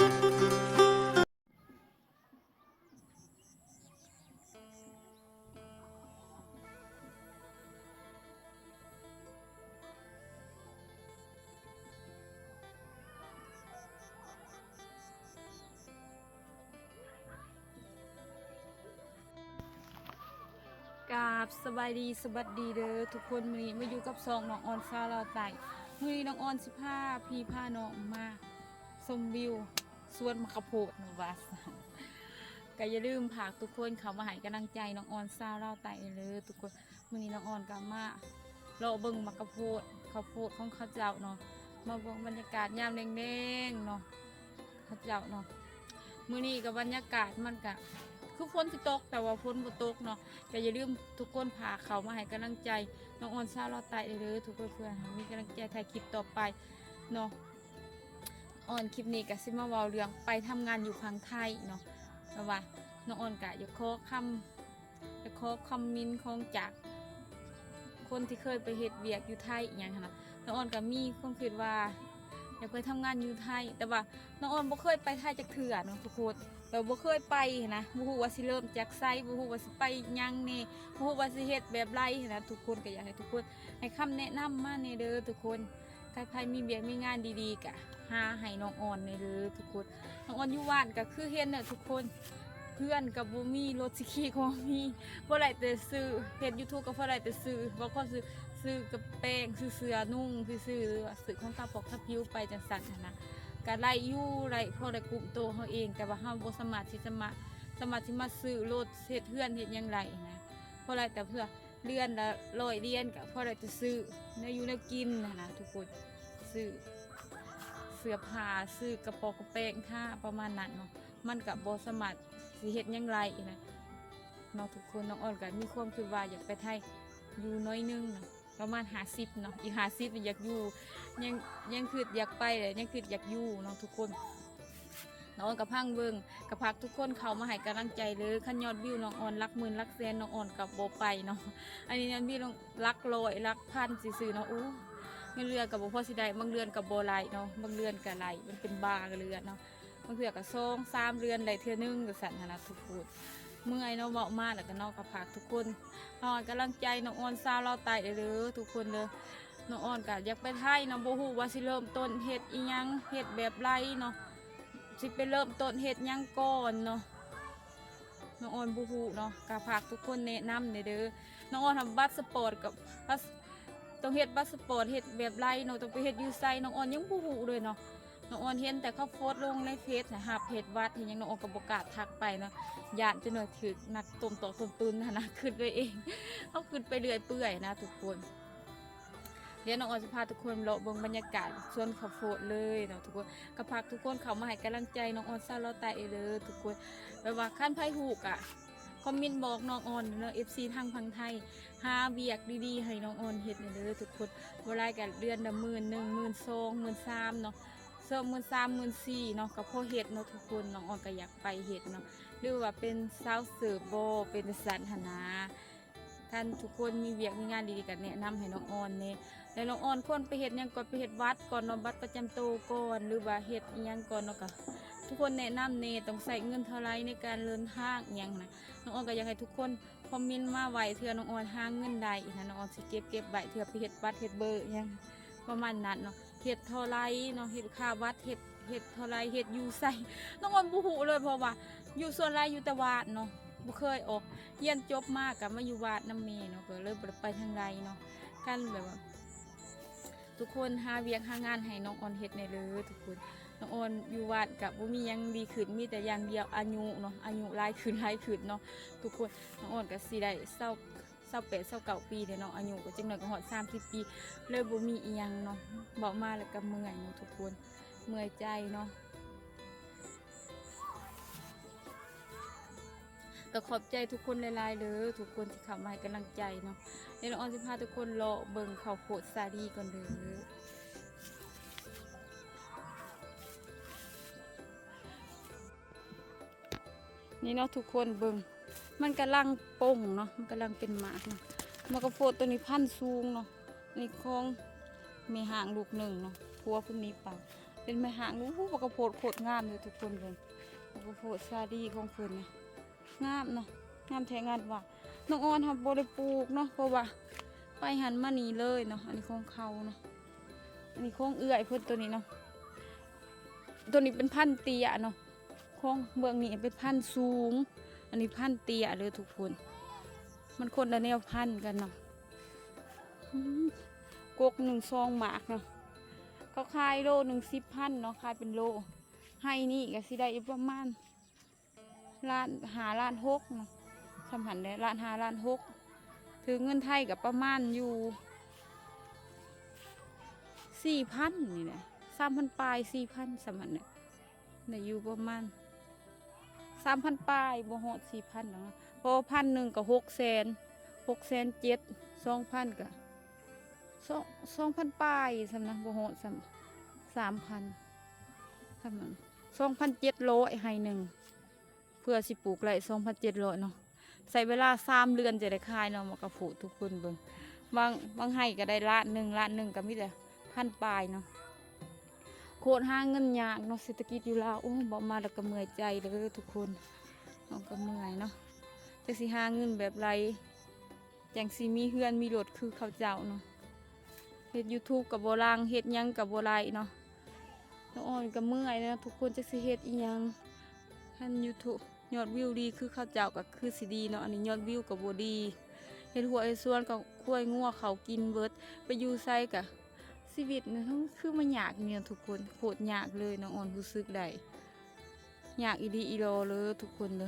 ກາບສະບາຍດີ ສະຫວັດດີເດີທຸກຄົນ. ມື້ນີ້ມາຢູ່ກັບຊ່ອງນ້ອງອອນຊາວລາວໃຕ້. ມື້ນີ້ນ້ອງອອນຊິພາພີ່ພານ້ອງມາຊົມວິວສວນໝາກກະໂພດວ່າຊັ້ນ. ກະຢ່າລືມຝາກທຸກຄົນເຂົ້າມາໃຫ້ກຳລັງໃຈນ້ອງອອນຊາວລາວໃຕ້ເດີທຸກຄົນ. ມື້ນີ້ນ້ອງອອນກໍມາເລາະເບິ່ງໝາກກະໂພດ ເຂົ້າໂພດຂອງເຂົາເຈົ້າເນາະ, ມາເບິ່ງບັນຍາກາດຍາມແລງໆເນາະ ເຂົາເຈົ້າເນາະ. ມື້ນີ້ກໍບັນຍາກາດມັນກະຄືຝົນຊິຕົກ ແຕ່ວ່າຝົນບໍ່ຕົກເນາະ. ກໍຢ່າລືມທຸກຄົນພາເຂົ້າມາໃຫ້ກຳລັງໃຈນ້ອງອອນຊາວລາວໃຕ້ເດີທຸກຄົນ ເພື່ອໃຫ້ມີກຳລັງໃຈຖ່າຍຄລິບຕໍ່ໄປເນາະ. ອອນຄລິບນີ້ກໍຊິມາເວົ້າເລື່ອງໄປທຳງານຢູ່ຝັ່ງໄທເນາະ. ແບບວ່ານ້ອງອອນກໍຢາກຂໍຄຳ ໄປຂໍຄອມເມັນຂອງ ຈາກຄົນທີ່ເຄີຍໄປເຮັດວຽກຢູ່ໄທອີ່ຫຍັງຫັ້ນນະ. ນ້ອງອອນກໍມີຄວາມຄິດວ່າຢາກໄປທຳງານຢູ່ໄທ ແຕ່ວ່ານ້ອງອອນບໍ່ເຄີຍໄປໄທຈັກເທື່ອເນາະທຸກຄົນ, ແບບບໍ່ເຄີຍໄປຫັ້ນນະ, ບໍ່ຮູ້ວ່າຊິເລີ່ມຈາກໃສ, ບໍ່ຮູ້ວ່າຊິໄປຫຍັງແດ່, ບໍ່ຮູ້ວ່າຊິເຮັດແບບໃດຫັ້ນນະ. ທຸກຄົນກໍຢາກໃຫ້ທຸກຄົນໃຫ້ຄຳແນະນຳມາແດ່ເດີທຸກຄົນ. ຖ້າໃຜມີວຽກມີງານດີໆ ກະຫາໃຫ້ນ້ອງອອນແດ່ເດີທຸກຄົນ. ນ້ອງອອນຢູ່ບ້ານກະຄືເຫັນແຫຼະທຸກຄົນ, ເຮືອນກະບໍ່ມີ, ລົດຊິຂີ່ກະບໍ່ມີ, ພໍໄດ້ແຕ່ຊື້, ເຮັດຢູທູບກະພໍໄດ້ແຕ່ຊື້, ເວົ້າຄວາມຊື້ ຊື້ກະແປ້ງ, ຊື້ເສື້ອນຸ່ງຊື່ໆ ຫຼືວ່າຊື້ຂອງທາປອກທາຜິວໄປຈັ່ງຊັ້ນຫັ້ນນະ. ກະໄດ້ຢູ່, ໄດ້ພໍໄດ້ກຸ້ມໂຕເຮົາເອງ, ແຕ່ວ່າເຮົາບໍ່ສາມາດທີ່ຈະມາ, ສາມາດທີ່ມາຊື້ລົດ, ເຮັດເຮືອນ, ເຮັດຫຍັງໄດ້ຫັ້ນນະ. ພໍໄດ້ແຕ່ເພື່ອ ເດືອນລະຮ້ອຍຫຼຽນ ກະພໍໄດ້ແຕ່ຊື້ແນວຢູ່ແນວກິນຫັ້ນນະທຸກຄົນ, ຊື້ເສື້ອຜ້າ, ຊື້ກະປ໋ອງກະແປງທາ ປະມານນັ້ນເນາະ. ມັນກະບໍ່ສາມາດຊິເຮັດຫຍັງໄດ້ນະເນາະທຸກຄົນ. ນ້ອງອອນກະມີຄວາມຄິດວ່າຢາກໄປໄທຢູ່ໜ້ອຍໜຶ່ງເນາະ, ປະມານຫ້າສິບເນາະ, ອີກຫ້າສິບນີ້ຢາກຢູ່, ຍັງ, ຍັງຄິດຢາກໄປ ແລະ ຍັງຄິດຢາກຢູ່ເນາະທຸກຄົນ. ນ້ອງອອນກະພັງເບິ່ງ, ກະຝາກທຸກຄົນເຂົ້າມາໃຫ້ກຳລັງໃຈເດີ. ຄັນຍອດວິວນ້ອງອອນຫຼັກໝື່ນຫຼັກແສນ ນ້ອງອອນກະບໍ່ໄປເນາະ, ອັນນີ້ຍອດວິວຫຼັກຮ້ອຍຫຼັກພັນຊື່ໆເນາະ. ໂອ້ ເງິນເດືອນກະບໍ່ພໍຊິໄດ້, ບາງເດືອນກະບໍ່ໄດ້ເນາະ, ບາງເດືອນກະໄດ້, ມັນເປັນບາງເດືອນເນາະ, ບາງເທື່ອກະສອງສາມເດືອນໄດ້ເທື່ອໜຶ່ງ ຈັ່ງຊັ້ນຫັ້ນນະທຸກຄົນ. ເມື່ອຍເນາະ ເວົ້າມາແລ້ວກະເນາະ. ກະຝາກທຸກຄົນໃຫ້ກຳລັງໃຈນ້ອງອອນຊາວລາວໃຕ້ເດີທຸກຄົນເດີ. ນ້ອງອອນກະຢາກໄປໄທເນາະ, ບໍ່ຮູ້ວ່າຊິເລີ່ມຕົ້ນເຮັດອີ່ຫຍັງ, ເຮັດແບບໃດເນາະ, ຊິໄປເລີ່ມຕົ້ນເຮັດຫຍັງກ່ອນເນາະ, ນ້ອງອອນບໍ່ຮູ້ເນາະ. ກະຝາກທຸກຄົນແນະນຳແດ່ເດີ. ນ້ອງອອນທຳບັດສະປອດກັບ ຕ້ອງເຮັດບັດສະປອດ ເຮັດແບບໃດເນາະ, ຕ້ອງໄປເຮັດຢູ່ໃສ ນ້ອງອອນຍັງບໍ່ຮູ້ເລີຍເນາະ. ນ້ອງອອນເຫັນແຕ່ເຂົາໂພສລົງໃນເຟສ ໃຫ້ຮັບເຮັດບັດເຮັດຫຍັງ, ນ້ອງອອນກະບໍ່ກ້າທັກໄປເນາະ, ຢ້ານຈະໜ້ອຍຖືກນັກຕົ້ມຕອກຕົ້ມຕຸນຫັ້ນນະ, ຄິດໄປເອງ, ເຮົາຄິດໄປເລື້ອຍເປື່ອຍນະທຸກຄົນ. ດຽວນ້ອງອອນຊິພາທຸກຄົນເລາະເບິ່ງບັນຍາກາດສວນເຂົ້າໂພດເລີຍເນາະທຸກຄົນ. ກະຝາກທຸກຄົນເຂົ້າມາໃຫ້ກຳລັງໃຈນ້ອງອອນຊາວລາວໃຕ້ເດີທຸກຄົນ. ແບບວ່າຄັນໃຜຮູ້ກະຄອມເມັນບອກນ້ອງອອນເດີເນາະ, ເອັຟຊີທາງຝັ່ງໄທ ຫາວຽກດີໆໃຫ້ນ້ອງອອນເຮັດແດ່ເດີທຸກຄົນ. ບໍ່ຫຼາຍກະເດືອນລະໝື່ນໜຶ່ງ ໝື່ນສອງ ໝື່ນສາມເນາະ, ເຊີມໝື່ນສາມ ໝື່ນສີ່ເນາະ ກະພໍເຮັດເນາະທຸກຄົນ. ນ້ອງອອນກະຢາກໄປເຮັດເນາະ, ຫຼືວ່າເປັນສາວເສີບບໍ ເປັນຈັ່ງຊັ້ນຫັ້ນນາ. ຄັນທຸກຄົນມີວຽກມີງານດີໆ ກະແນະນຳໃຫ້ນ້ອງອອນແດ່. ແລະ ນ້ອງອອນຄວນໄປເຮັດຫຍັງກ່ອນ, ໄປເຮັດບັດກ່ອນເນາະ, ບັດປະຈຳໂຕກ່ອນ ຫຼືວ່າເຮັດອີ່ຫຍັງກ່ອນເນາະ, ກະທຸກຄົນແນະນຳແດ່, ຕ້ອງໃຊ້ເງິນເທົ່າໃດໃນການເດີນທາງອີ່ຫຍັງນະ. ນ້ອງອອນກະຢາກໃຫ້ທຸກຄົນຄອມເມັນມາໄວ້ ເທື່ອນ້ອງອອນຫາເງິນໄດ້ນະ, ນ້ອງອອນຊິເກັບ, ເກັບໄວ້ເທື່ອໄປເຮັດບັດເຮັດເບີຫຍັງປະມານນັ້ນເນາະ. ເຮັດເທົ່າໃດເນາະ, ເຮັດຄ່າບັດ ເຮັດ, ເຮັດເທົ່າໃດ ເຮັດຢູ່ໃສ ນ້ອງອອນບໍ່ຮູ້ເລີຍ, ເພາະວ່າຢູ່ສ່ວນຫຼາຍຢູ່ແຕ່ບ້ານເນາະ, ບໍ່ເຄີຍອອກ. ຮຽນຈົບມາກະມາຢູ່ບ້ານນຳແມ່ເນາະ, ກະເລີຍບໍ່ໄດ້ໄປທາງໃດເນາະ. ຄັນແບບວ່າທຸກຄົນຫາວຽກຫາງານໃຫ້ນ້ອງອອນເຮັດແດ່ເດີທຸກຄົນ. ນ້ອງອອນຢູ່ບ້ານກະບໍ່ມີຫຍັງດີຂຶ້ນ, ມີແຕ່ຢ່າງດຽວອາຍຸເນາະ, ອາຍຸຫຼາຍຂຶ້ນ, ຫຼາຍຂຶ້ນເນາະທຸກຄົນ. ນ້ອງອອນກະຊິໄດ້ຊາວ ຊາວແປດ ຊາວເກົ້າປີແລ້ວເນາະ, ອາຍຸກໍຈັກໜ້ອຍກໍຮອດສາມສິບປີ, ເລີຍບໍ່ມີອີ່ຫຍັງເນາະ. ເວົ້າມາແລ້ວກໍເມື່ອຍເນາະທຸກຄົນ, ເມື່ອຍໃຈເນາະ. ກໍຂອບໃຈທຸກຄົນຫຼາຍໆເດີ, ທຸກຄົນທີ່ເຂົ້າມາໃຫ້ກຳລັງໃຈເນາະ. ດຽວນ້ອງອອນຊິພາທຸກຄົນເລາະເບິ່ງເຂົ້າໂພດສາລີກ່ອນເດີ. ນີ້ເນາະທຸກຄົນເບິ່ງ, ມັນກຳລັງປົ່ງເນາະ, ມັນກຳລັງເປັນໝາກເນາະ. ໝາກກະໂພດໂຕນີ້ພັນສູງເນາະ, ນີ້ຂອງແມ່ຮ້າງລູກໜຶ່ງເນາະ, ຜົວເພິ່ນໜີໄປ. ເປັນໄມ້ຮ້າງ. ໂອ້ ບັກກະໂພດໂຄດງາມເດີທຸກຄົນເບິ່ງ ບັກກະໂພດສາລີຂອງເພິ່ນນະ ງາມເນາະ ງາມແທ້ງາມວ່າ. ນ້ອງອອນເຮົາບໍ່ໄດ້ປູກເນາະ ເພາະວ່າໄປຫັ້ນມານີ້ເລີຍເນາະ. ອັນນີ້ຂອງເຂົາເນາະ ອັນນີ້ຂອງເອື້ອຍເພິ່ນ ໂຕນີ້ເນາະ ໂຕນີ້ເປັນພັນເຕ້ຍເນາະ ຂອງເບື້ອງນີ້ເປັນພັນສູງ ອັນນີ້ພັນເຕ້ຍເດີທຸກຄົນ ມັນຄົນລະແນວພັນກັນເນາະ. ອືມ ກົກໜຶ່ງສອງໝາກເນາະ ເຂົາຂາຍໂລໜຶ່ງສິບພັນເນາະ ຂາຍເປັນໂລ. ໄຮ່ນີ້ກໍຊິໄດ້ຢູ່ປະມານລ້ານຫ້າລ້ານຫົກເນາະ ສ່ຳຫັ້ນແຫຼະ ລ້ານຫ້າລ້ານຫົກ ຖືເງິນໄທກໍປະມານຢູ່ສີ່ພັນນີ້ແຫຼະ ສາມພັນປາຍ ສີ່ພັນ ສ່ຳຫັ້ນແຫຼະ ໄດ້ຢູ່ປະມານສາມພັນປາຍ ບໍ່ຮອດສີ່ພັນດອກເນາະ ເພາະວ່າພັນໜຶ່ງກໍຫົກແສນ ຫົກແສນເຈັດ ສອງພັນກໍສອງ ສອງພັນປາຍສ່ຳນະ ບໍ່ຮອດສ່ຳ ສາມພັນ ສ່ຳນັ້ນ ສອງພັນເຈັດຮ້ອຍ ໄຮ່ໜຶ່ງ ເພື່ອຊິປູກໄດ້ສອງພັນເຈັດຮ້ອຍເນາະ ໃຊ້ເວລາສາມເດືອນຈະໄດ້ຂາຍເນາະ ໝາກກະໂພດ ທຸກຄົນເບິ່ງ ບາງ ບາງໄຮ່ກໍໄດ້ລ້ານໜຶ່ງ ລ້ານໜຶ່ງກໍມີແຕ່ພັນປາຍເນາະ. ໂຄດຫາເງິນຍາກເນາະ ເສດຖະກິດຢູ່ລາວ ໂອ້ ເວົ້າມາແລ້ວກໍເມື່ອຍໃຈເດີທຸກຄົນ ເຮົາກໍເມື່ອຍເນາະ ຈັກຊິຫາເງິນແບບໃດ ຈັ່ງຊິມີເຮືອນມີລົດຄືເຂົາເຈົ້າເນາະ ເຮັດຢູທູບກໍບໍ່ຫຼັ່ງ ເຮັດຫຍັງກໍບໍ່ໄດ້ເນາະ. ນ້ອງອອນກໍເມື່ອຍເນາະທຸກຄົນ ຈັກຊິເຮັດອີ່ຫຍັງ ຄັນຢູທູບຍອດວິວດີຄືເຂົາເຈົ້າກໍຄືຊິດີເນາະ ອັນນີ້ຍອດວິວກໍບໍ່ດີ ເຮັດຮົ້ວເຮັດສວນກໍຄວາຍງົວເຂົ້າກິນເບິດ ໄປຢູ່ໃສກໍ ຊີວິດນີ້ຄືມາຍາກນີ້ເນາະທຸກຄົນ ໂຄດຍາກເລີຍ ນ້ອງອອນຮູ້ສຶກໄດ້ ຍາກອີ່ຫຼີອີ່ຫຼໍເລີຍທຸກຄົນເດີ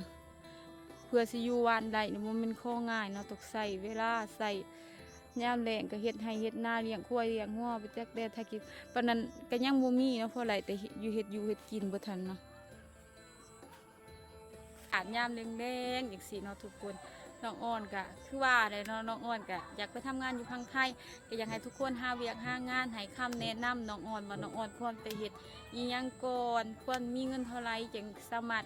ເພື່ອຊິຢູ່ບ້ານໄດ້ນີ້ບໍ່ແມ່ນຂອງງ່າຍເນາະ ຕ້ອງໃຊ້ເວລາ ໃຊ້ ຍາມແລ້ງກໍເຮັດໄຮ່ເຮັດນາ ລ້ຽງຄວາຍລ້ຽງງົວ ໄປຈັກແດ່ໄຖກິນ ປານນັ້ນກໍຍັງບໍ່ມີເນາະ ພໍໄດ້ແຕ່ເຮັດຢູ່ ເຮັດຢູ່ເຮັດກິນ ບໍ່ທັນເນາະ. ອາດຍາມແລງໆ ຈັ່ງຊີ້ເນາະທຸກຄົນ ນ້ອງອອນກະຄືວ່າແຫຼະເນາະ ນ້ອງອອນກະຢາກໄປທຳງານຢູ່ຝັ່ງໄທ ກໍຢາກໃຫ້ທຸກຄົນຫາວຽກຫາງານ ໃຫ້ຄຳແນະນຳນ້ອງອອນວ່າ ນ້ອງອອນຄວນໄປເຮັດອີ່ຫຍັງກ່ອນ ຄວນມີເງິນເທົ່າໃດ ຈຶ່ງສາມາດ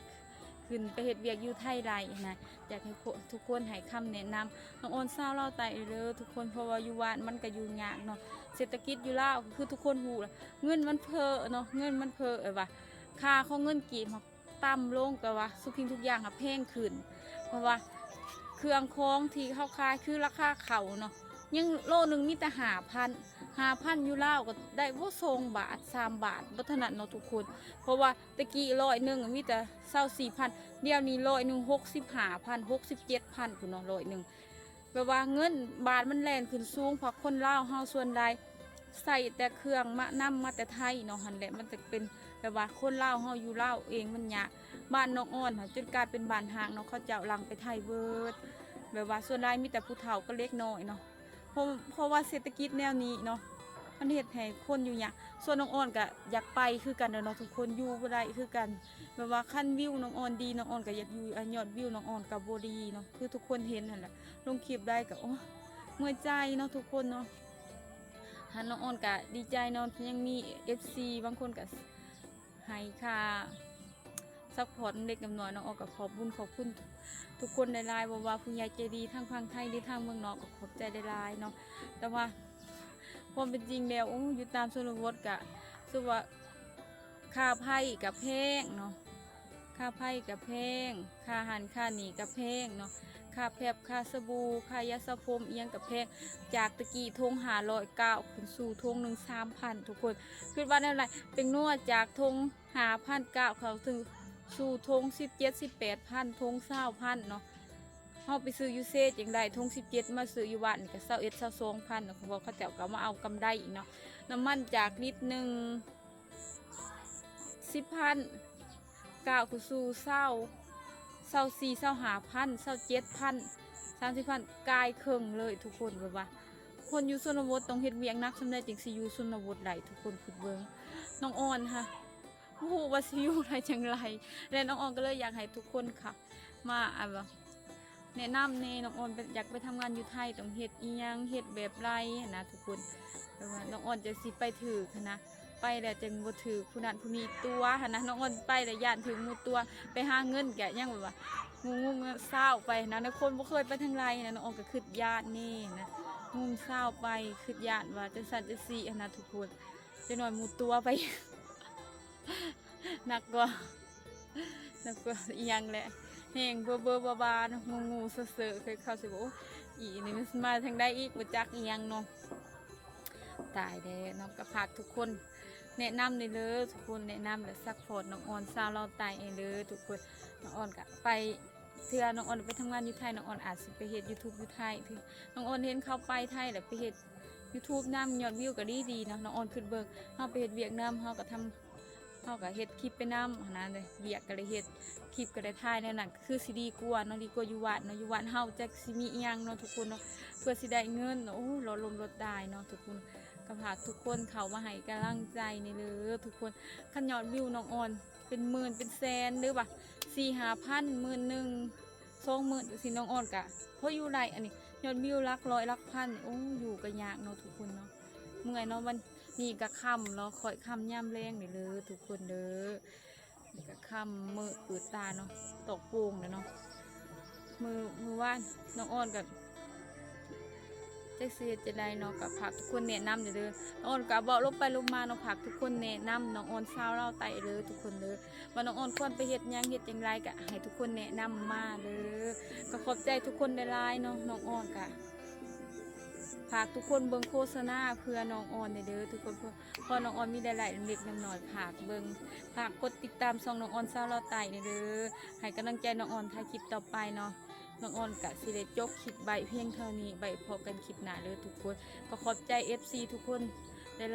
ຂຶ້ນໄປເຮັດວຽກຢູ່ໄທໄດ້ຫັ້ນນະ ຢາກໃຫ້ທຸກຄົນໃຫ້ຄຳແນະນຳ ນ້ອງອອນຊາວລາວໃຕ້ເດີທຸກຄົນ ເພາະວ່າຢູ່ບ້ານມັນກໍຢູ່ຍາກເນາະ ເສດຖະກິດຢູ່ລາວກໍຄືທຸກຄົນຮູ້ລະ ເງິນມັນເຟີ້ເນາະ ເງິນມັນເຟີ້ ແບບວ່າຄ່າຂອງເງິນກີບ ຕ່ຳລົງ ແຕ່ວ່າທຸກສິ່ງທຸກຢ່າງຫາແພງຂຶ້ນ ເພາະວ່າເຄື່ອງຂອງທີ່ເຮົາຂາຍ ຄືລາຄາເຂົ້າເນາະ ຍັງໂລໜຶ່ງມີແຕ່ຫ້າພັນ ຫ້າພັນ ຢູ່ລາວກໍໄດ້ບໍ່ສອງບາດ ສາມບາດ ບໍ່ເທົ່ານັ້ນເນາະທຸກຄົນ ເພາະວ່າແຕ່ກີ້ຮ້ອຍໜຶ່ງມີແຕ່ຊາວສີ່ພັນ ດຽວນີ້ຮ້ອຍໜຶ່ງຫົກສິບຫ້າພັນ ຫົກສິບເຈັດພັນພຸ້ນເນາະ ຮ້ອຍໜຶ່ງ ແບບວ່າເງິນບາດມັນແລ່ນຂຶ້ນສູງ ເພາະຄົນລາວເຮົາສ່ວນຫຼາຍໃຊ້ແຕ່ເຄື່ອງມາ ນຳມາແຕ່ໄທເນາະ ຫັ້ນແຫຼະ ມັນຈະເປັນແບບວ່າຄົນລາວເຮົາຢູ່ລາວເອງມັນຍາກ ບ້ານນ້ອງອອນຫັ້ນຈົນກາຍເປັນບ້ານຮ້າງເນາະ ເຂົາເຈົ້າຫຼັ່ງໄປໄທເບິດ ແບບວ່າສ່ວນຫຼາຍມີແຕ່ຜູ້ເຖົ້າກັບເດັກນ້ອຍເນາະ ເພາະ ເພາະວ່າເສດຖະກິດແນວນີ້ເນາະ ມັນເຮັດໃຫ້ຄົນຢູ່ຍາກ ສ່ວນນ້ອງອອນກະຢາກໄປຄືກັນເດີເນາະທຸກຄົນ ຢູ່ບໍ່ໄດ້ຄືກັນ ແບບວ່າຄັນວິວນ້ອງອອນດີ ນ້ອງອອນກໍຢາກຢູ່ ອັນຍອດວິວນ້ອງອອນກໍບໍ່ດີເນາະ ຄືທຸກຄົນເຫັນຫັ້ນແຫຼະ ລົງຄລິບໃດກໍ ໂອ້ ເມື່ອຍໃຈເນາະທຸກຄົນເນາະ ຫາ ນ້ອງອອນກະດີໃຈເນາະ ຍັງມີເອັຟຊີບາງຄົນກະໃຫ້ຄ່າຊັບພອດເລັກນ້ອຍ ນ້ອງອອນກະຂອບບຸນຂອບຄຸນທຸກຄົນຫຼາຍໆ ບໍ່ວ່າຜູ້ໃຫຍ່ໃຈດີທາງຝັ່ງໄທ ຫຼື ທາງເມືອງນອກ ກໍຂອບໃຈຫຼາຍໆເນາະ ແຕ່ວ່າຄວາມເປັນຈິງແລ້ວ ໂອ້ ຢູ່ຕາມຊົນນະບົດກະ ສະວ່າ ຄ່າໄຟກໍແພງເນາະ ຄ່າໄຟກໍແພງ ຄ່າຫັ້ນຄ່ານີ້ກໍແພງເນາະ ຄ່າແຟັບ ຄ່າສະບູ່ ຄ່າຢາສະຜົມ ອີ່ຫຍັງກໍແພງ ຈາກແຕ່ກີ້ຖົງຫ້າຮ້ອຍ ກ້າວຂຶ້ນສູ່ຖົງໜຶ່ງສາມພັນ ທຸກຄົນ ຄິດວ່າແນວໃດ ເປັນນົວຈາກຖົງຫ້າພັນ ກ້າວເຂົ້າເຖິງສູ່ຖົງສິບເຈັດ ສິບແປດພັນ ຖົງຊາວພັນເນາະ ເຮົາໄປຊື້ຢູ່ເຊຈັ່ງໄດ້ຖົງສິບເຈັດ ມາຊື້ຢູ່ບ້ານນີ້ກໍຊາວເອັດ ຊາວສອງພັນເນາະ ເພາະເຂົາເຈົ້າກໍມາເອົາກຳໄລອີກເນາະ ນ້ຳມັນຈາກລິດໜຶ່ງ ສິບພັນ ກ້າວຂຶ້ນສູ່ຊາວ ຊາວສີ່ ຊາວຫ້າພັນ ຊາວເຈັດພັນ ສາມສິບພັນ ກາຍເຄິ່ງເລີຍທຸກຄົນ ແບບວ່າຄົນຢູ່ຊົນນະບົດຕ້ອງເຮັດວຽກໜັກສ່ຳໃດຈຶ່ງຊິຢູ່ຊົນນະບົດໄດ້ ທຸກຄົນຄິດເບິ່ງ ນ້ອງອອນຫະ ບໍ່ຮູ້ວ່າຊິຢູ່ໄດ້ຈັ່ງໃດ ແລະ ນ້ອງອອນກໍເລີຍຢາກໃຫ້ທຸກຄົນເຂົ້າມາ ອັນວ່າ ແນະນຳແດ່ ນ້ອງອອນຢາກໄປທຳງານຢູ່ໄທ ຕ້ອງເຮັດອີ່ຫຍັງ ເຮັດແບບໃດຫັ້ນນະທຸກຄົນ ແບບວ່ານ້ອງອອນຈັ່ງຊິໄປຖືກຫັ້ນນະ ໄປແລ້ວຈັ່ງບໍ່ຖືກຜູ້ນັ້ນຜູ້ນີ້ຕົວະຫັ້ນນະ ນ້ອງອອນໄປແລ້ວຢ້ານຖືກໝູ່ຕົວະ ໄປຫາເງິນກະຍັງແບບວ່າງຸ່ມໆຊາວໄປຫັ້ນນະ ຄົນບໍ່ເຄີຍໄປທາງໃດຫັ້ນນະ ນ້ອງອອນກະຄຶດຢ້ານແດ່ຫັ້ນນະ ງຸ່ມຊາວໄປ ຄຶດຢ້ານວ່າຈັ່ງຊັ້ນຈັ່ງຊີ້ຫັ້ນນະທຸກຄົນ ຈັກໜ້ອຍໝູ່ຕົວະໄປ ໜັກກວ່າ ໜັກກວ່າອີ່ຫຍັງແຫຼະ ແຮງເບີໆບາໆເນາະ ງູໆເຊີໆ ເຄີຍເຂົ້າຊິບອກ ໂອ້ ອີນີ້ມັນມາທາງໃດອີກ ບໍ່ຈັກອີ່ຫຍັງເນາະ. ຕາຍແລ້ວເນາະ ກໍຝາກທຸກຄົນແນະນຳແດ່ເດີ ທຸກຄົນແນະນຳ ແລະ ຊັບພອດນ້ອງອອນສາວລາວໃຕ້ແດ່ເດີທຸກຄົນ. ນ້ອງອອນກໍໄປ ເທື່ອນ້ອງອອນໄປທຳງານຢູ່ໄທ ນ້ອງອອນອາດຊິໄປເຮັດ YouTube ຢູ່ໄທ ເທື່ອນ້ອງອອນເຫັນເຂົາໄປໄທ ແລ້ວໄປເຮັດ YouTube ນຳ ຍອດວິວກໍດີໆເນາະ. ນ້ອງອອນຄິດເບິ່ງ ເຮົາໄປເຮັດວຽກນຳ ເຮົາກໍທຳ ເຮົາກໍເຮັດຄລິບໄປນຳຫັ້ນນະ ວຽກກໍໄດ້ເຮັດ ຄລິບກໍໄດ້ຖ່າຍ ແນວນັ້ນກໍຄືຊິດີກວ່າເນາະ ດີກວ່າຢູ່ວັດເນາະ. ຢູ່ວັດເຮົາຈັກຊິມີອີ່ຫຍັງເນາະທຸກຄົນເນາະ ເພື່ອຊິໄດ້ເງິນເນາະ ໂອ້ ຫຼອດລົ້ມຫຼອດຕາຍເນາະທຸກຄົນ. ກໍຝາກທຸກຄົນເຂົ້າມາໃຫ້ກຳລັງໃຈແດ່ເດີທຸກຄົນ. ຄັນຍອດວິວນ້ອງອອນ ເປັນໝື່ນເປັນແສນ ຫຼືວ່າສີ່ຫ້າພັນ ໝື່ນໜຶ່ງ ສອງໝື່ນ ຈັ່ງຊີ້ ນ້ອງອອນກະພໍຢູ່ໄດ້. ອັນນີ້ຍອດວິວຫຼັກຮ້ອຍຫຼັກພັນ ໂອ້ ຢູ່ກໍຍາກເນາະທຸກຄົນເນາະ. ເມື່ອຍເນາະ ວັນນີ້ກໍຄ່ຳເນາະ ຂ້ອຍຄ່ຳຍາມແລງນີ້ເດີທຸກຄົນເດີ. ນີ້ກໍຄ່ຳ ມື້ປືດຕາເນາະ ຕອກໂປ່ງແລ້ວເນາະ. ມື້ ມື້ວານນ້ອງອອນກໍ ຈັກຊິເຮັດຈັ່ງໃດເນາະ ກໍຝາກທຸກຄົນແນະນຳແດ່ເດີ. ນ້ອງອອນກໍເວົ້າລົມໄປລົມມາເນາະ ຝາກທຸກຄົນແນະນຳນ້ອງອອນສາວລາວໃຕ້ເດີທຸກຄົນເດີ ວ່ານ້ອງອອນຄວນໄປເຮັດຫຍັງເຮັດຈັ່ງໃດ ກໍໃຫ້ທຸກຄົນແນະນຳມາເດີ. ກໍຂອບໃຈທຸກຄົນຫຼາຍໆເນາະ. ນ້ອງອອນກໍຝາກທຸກຄົນເບິ່ງໂຄສະນາເພື່ອນ້ອງອອນແດ່ເດີທຸກຄົນ ເພາະນ້ອງອອນມີລາຍໄດ້ເລັກໆນ້ອຍໆ ຝາກເບິ່ງ ຝາກກົດຕິດຕາມຊ່ອງນ້ອງອອນສາວລາວໃຕ້ແດ່ເດີ ໃຫ້ກຳລັງໃຈນ້ອງອອນຖ່າຍຄລິບຕໍ່ໄປເນາະ. ນ້ອງອອນກະຊິໄດ້ຈົບຄລິບໄວ້ພຽງເທົ່ານີ້ ໄວ້ພໍ້ກັນຄລິບໜ້າເດີທຸກຄົນ. ກໍຂອບໃຈເອັຟຊີທຸກຄົນ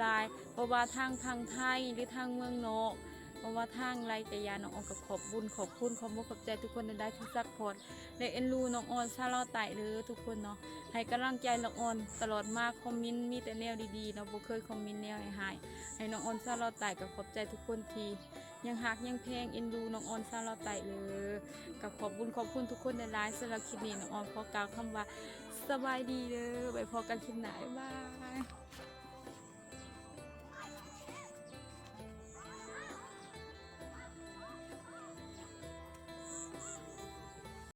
ຫຼາຍໆ ບໍ່ວ່າທາງຝັ່ງໄທ ຫຼືທາງເມືອງນອກ ບໍ່ວ່າທາງໃດກໍຢ່າ ນ້ອງອອນກໍຂອບບຸນຂອບຄຸນ ຂອບອົກຂອບໃຈທຸກຄົນຫຼາຍໆທີ່ຊັບພອດ ແລະ ເອັນດູນ້ອງອອນສາວລາວໃຕ້ເດີທຸກຄົນເນາະ. ໃຫ້ກຳລັງໃຈນ້ອງອອນຕະຫຼອດມາ ຄອມເມັນມີແຕ່ແນວດີໆເນາະ ບໍ່ເຄີຍຄອມເມັນແນວຮ້າຍໆ ໃຫ້ນ້ອງອອນສາວລາວໃຕ້. ກໍຂອບໃຈທຸກຄົນທີ່ ຍັງຮັກຍັງແພງເອັນດູນ້ອງອອນສາວລາວໃຕ້ເດີ. ກໍຂອບບຸນຂອບຄຸນທຸກຄົນຫຼາຍໆ. ສຳລັບຄລິບນີ້ນ້ອງອອນຂໍກ່າວຄຳວ່າສະບາຍດີເດີ ໄວ້ພໍ້ກັນຄລິບໜ້າ ບາຍບາຍ.